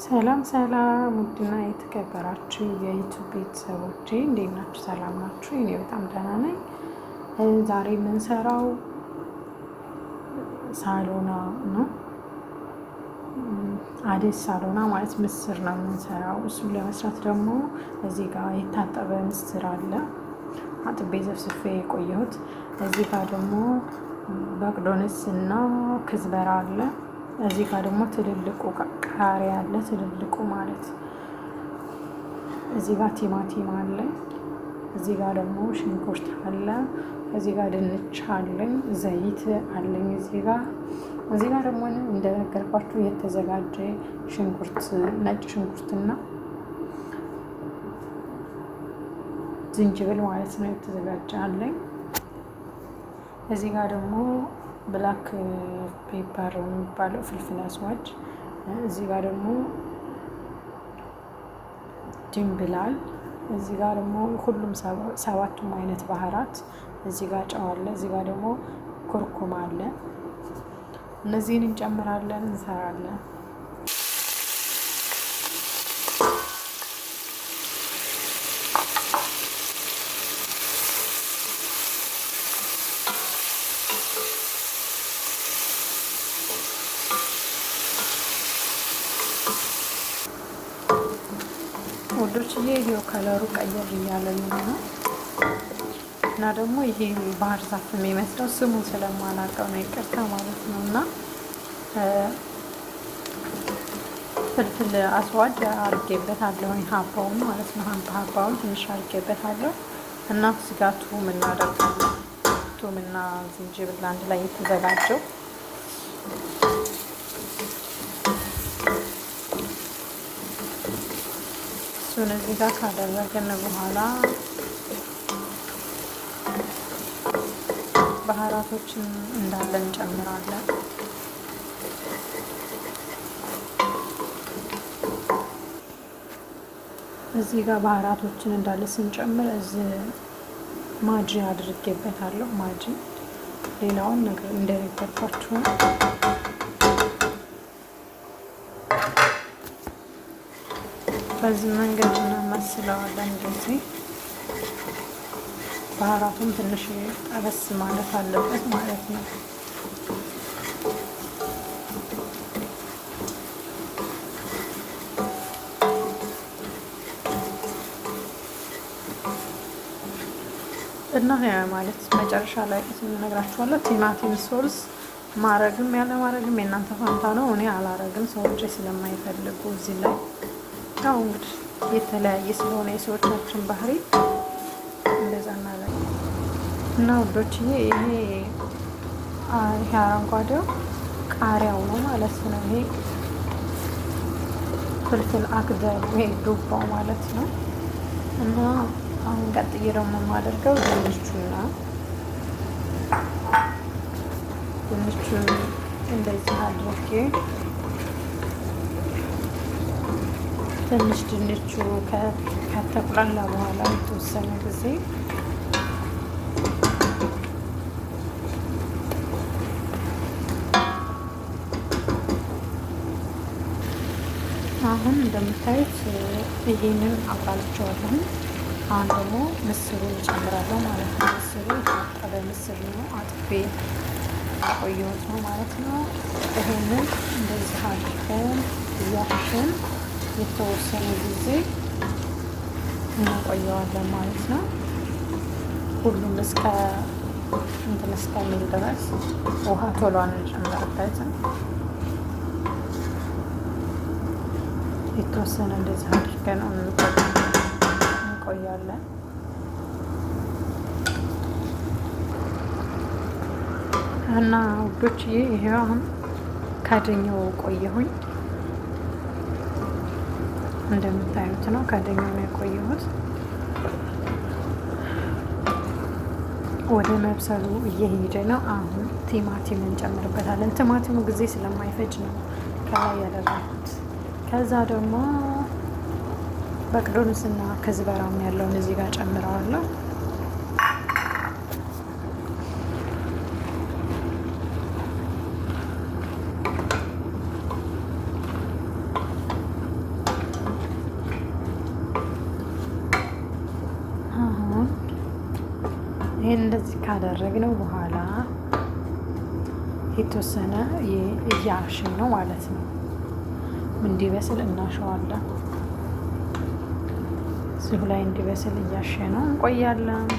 ሰላም ሰላም፣ ውድና የተከበራችሁ የ YouTube ቤተሰቦቼ እንዴት ናችሁ? ሰላም ናችሁ? እኔ በጣም ደህና ነኝ። ዛሬ የምንሰራው ሳሎና ነው። عدس ሳሎና ማለት ምስር ነው የምንሰራው። እሱን ለመስራት ደግሞ እዚህ ጋር የታጠበ ምስር አለ፣ አጥቤ ዘፍዝፌ የቆየሁት። እዚህ ጋር ደግሞ بقدونس እና كزبرة አለ። እዚህ ጋር ደግሞ ትልልቁ ቃሪያ አለ፣ ትልልቁ ማለት። እዚህ ጋር ቲማቲም አለ። እዚህ ጋር ደግሞ ሽንኩርት አለ። እዚህ ጋር ድንች አለኝ፣ ዘይት አለኝ። እዚህ ጋር ደግሞ እንደነገርኳችሁ የተዘጋጀ ሽንኩርት፣ ነጭ ሽንኩርትና ዝንጅብል ማለት ነው የተዘጋጀ አለኝ። እዚህ ጋር ደግሞ black pepper የሚባለው فلفل أسود። እዚህ ጋር ደግሞ ድንብላል። እዚህ ጋር ደግሞ ሁሉም ሰባቱም አይነት بهارات። እዚህ ጋር ጨው አለ። እዚህ ጋር ደግሞ كركم አለ። እነዚህን እንጨምራለን፣ እንሰራለን። ውዶችዬ፣ ይሄው ከለሩ ቀየር እያለልኝ ነው። እና ደግሞ ይሄ ባህር ዛፍ የሚመስለው ስሙን ስለማላውቀው ነው፣ ይቅርታ ማለት ነው። እና فلفل أسود አድርጌበታለሁ፣ ሀባውን ማለት ነው። ሀባ ሀባውን ትንሽ አድርጌበታለሁ። እና እዚህ ጋር ثوم እናደርጋለን። ثوم ና ዝንጅብል አንድ ላይ የተዘጋጀው። እሱን እዚህ ጋር ካደረግን በኋላ بهارات ኦችን እንዳለ እንጨምራለን። እዚህ ጋር بهارات ኦችን እንዳለ ስንጨምር እዚህ ማጂ አድርጌበታለሁ። ማጂ ሌላውን ነገር እንደነገርኳችሁ ነው። በዚህ መንገድ እናመስለዋለን። እንደዚህ بهارات ኡም ትንሽ ጠበስ ማለት አለበት ማለት ነው። እና ያ ማለት መጨረሻ ላይ እነግራችኋለሁ። ቲማቲም ሶልስ ማረግም ያለ ማረግም የእናንተ ፋንታ ነው። እኔ አላረግም፣ ሰዎች ስለማይፈልጉ። እዚህ ላይ ያው እንግዲህ የተለያየ ስለሆነ የሰዎቻችን ባህሪ እንደዛ እናደርግ። እና ውዶችዬ፣ ይሄ አረንጓዴው ቃሪያው ነው ማለት ነው። ይሄ فلفل أخضر ይሄ ዱባው ማለት ነው። እና አሁን ቀጥዬ ደግሞ የማደርገው ድንቹን ነው። ድንቹን እንደዚህ አድርጌ ትንሽ ድንቹ ከተቁላላ በኋላ የተወሰነ ጊዜ አሁን እንደምታዩት ይሄንን አቁላልቸዋለሁ። አሁን ደግሞ ምስሩን እጨምራለሁ ማለት ነው። ምስሩ የታጠበ ምስር ነው፣ አጥቤ ያቆየሁት ነው ማለት ነው። ይሄንን እንደዚህ አድርገን እያሸን የተወሰነ ጊዜ እናቆየዋለን ማለት ነው። ሁሉም እስከ እንትን እስከሚል ድረስ ውሃ ቶሎ አንጨምርበትም። የተወሰነ እንደዚህ አድርገን እንቆያለን። እና ውዶችዬ፣ ይሄው አሁን ከድኜው ቆየሁኝ። እንደምታዩት ነው፣ ከድኜው ነው የቆየሁት። ወደ መብሰሉ እየሄደ ነው። አሁን ቲማቲም እንጨምርበታለን። ቲማቲሙ ጊዜ ስለማይፈጅ ነው ከላይ ያደረኩት። ከዛ ደግሞ بقدونس ና كزبرة ም ያለውን እዚህ ጋር ጨምረዋለሁ። ይህን እንደዚህ ካደረግነው በኋላ የተወሰነ እያሸን ነው ማለት ነው። እንዲበስል እናሸዋለን። እዚሁ ላይ እንዲበስል እያሸ ነው እንቆያለን።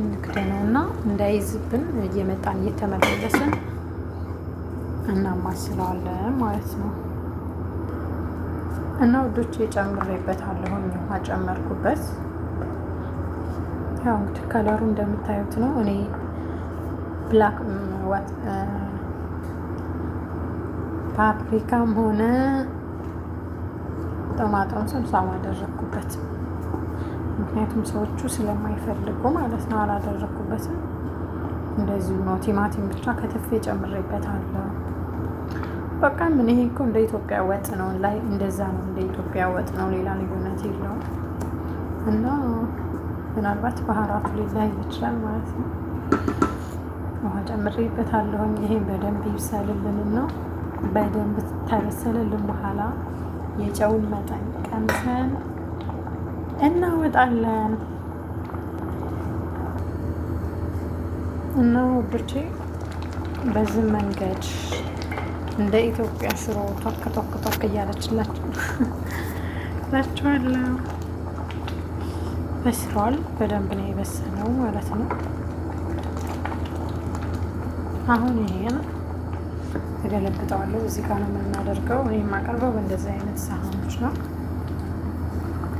እንክደነውና እንዳይዝብን እየመጣን እየተመላለስን እናማስለዋለን ማለት ነው። እና ውዶቼ ጨምሬበታለሁኝ፣ ውሃ ጨመርኩበት። ያው እንግዲህ color ኡ እንደምታዩት ነው። እኔ black ወጥ ፓፕሪካም ሆነ طماطم صلصة አላደረኩበት፣ ምክንያቱም ሰዎቹ ስለማይፈልጉ ማለት ነው። አላደረኩበትም። እንደዚሁ ነው። ቲማቲም ብቻ ከትፌ ጨምሬበታለሁ። በቃ ምን ይሄ እኮ እንደ ኢትዮጵያ ወጥ ነው ላይ እንደዛ ነው። እንደ ኢትዮጵያ ወጥ ነው። ሌላ ልዩነት የለውም። እና ምናልባት ባህራቱ ሊለያይ ይችላል ማለት ነው። ውሃ ጨምሬበታለሁኝ። ይሄን በደንብ ይብሰልልንና በደንብ ተበሰለልን በኋላ የጨውን መጠን ቀምሰን እናወጣለን። እና ውዶቼ በዚህ መንገድ እንደ ኢትዮጵያ ሽሮ ቶክ ቶክ ቶክ እያለችላችሁ እላችኋለሁ። በስሏል። በደንብ ነው የበሰለው ማለት ነው። አሁን ይሄን እገለብጠዋለሁ። እዚህ ጋር ነው የምናደርገው። እኔ የማቀርበው በእንደዚህ አይነት ሳህኖች ነው።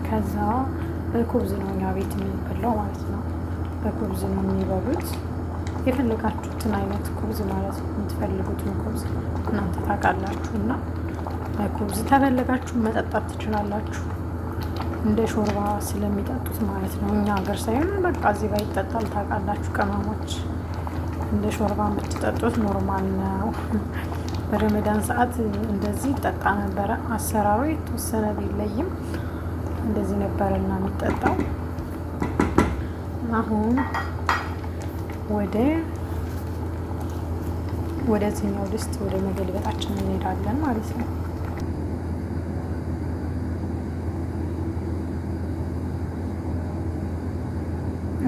ከዛ በ خبز ነው እኛ ቤት የሚበላው ማለት ነው። በ خبز ነው የሚበሉት። የፈለጋችሁትን አይነት خبز ማለት ነው። የምትፈልጉትን خبز እናንተ ታውቃላችሁ። እና በ خبز ተፈለጋችሁ መጠጣት ትችላላችሁ። እንደ ሾርባ ስለሚጠጡት ማለት ነው። እኛ ሀገር ሳይሆን በቃ እዚህ ጋር ይጠጣል። ታውቃላችሁ ቅመሞች፣ እንደ ሾርባ የምትጠጡት normal ነው። በረመዳን ሰዓት እንደዚህ ይጠጣ ነበረ። አሰራሩ የተወሰነ ቢለይም እንደዚህ ነበረና የሚጠጣው። አሁን ወደዚህኛው ድስት ወደ መገልበጣችን እንሄዳለን ማለት ነው።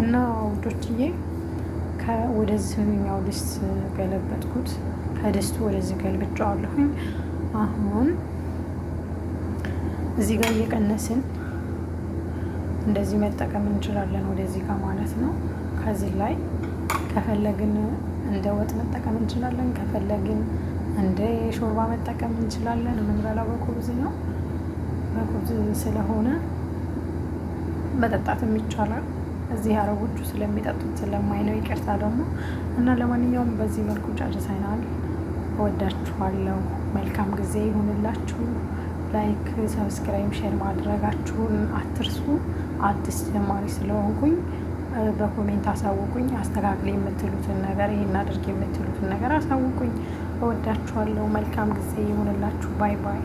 እና ውዶችዬ ወደዚህኛው ድስት ገለበጥኩት። ከድስቱ ወደዚህ ገልብጫዋለሁኝ። አሁን እዚህ ጋር እየቀነስን እንደዚህ መጠቀም እንችላለን፣ ወደዚህ ጋር ማለት ነው። ከዚህ ላይ ከፈለግን እንደ ወጥ መጠቀም እንችላለን፣ ከፈለግን እንደ ሾርባ መጠቀም እንችላለን። የምንበላው በ خبز ነው። በ خبز ስለሆነ መጠጣትም ይቻላል። እዚህ አረቦቹ ስለሚጠጡት ስለማይ ነው፣ ይቅርታ ደግሞ እና ለማንኛውም በዚህ መልኩ ጨርሰናል። እወዳችኋለሁ። መልካም ጊዜ ይሁንላችሁ። Like፣ subscribe፣ share ማድረጋችሁን አትርሱ። አዲስ ጀማሪ ስለሆንኩኝ በ comment አሳውቁኝ። አስተካክል የምትሉትን ነገር፣ ይሄን አድርግ የምትሉትን ነገር አሳውቁኝ። እወዳችኋለሁ። መልካም ጊዜ ይሁንላችሁ። Bye bye።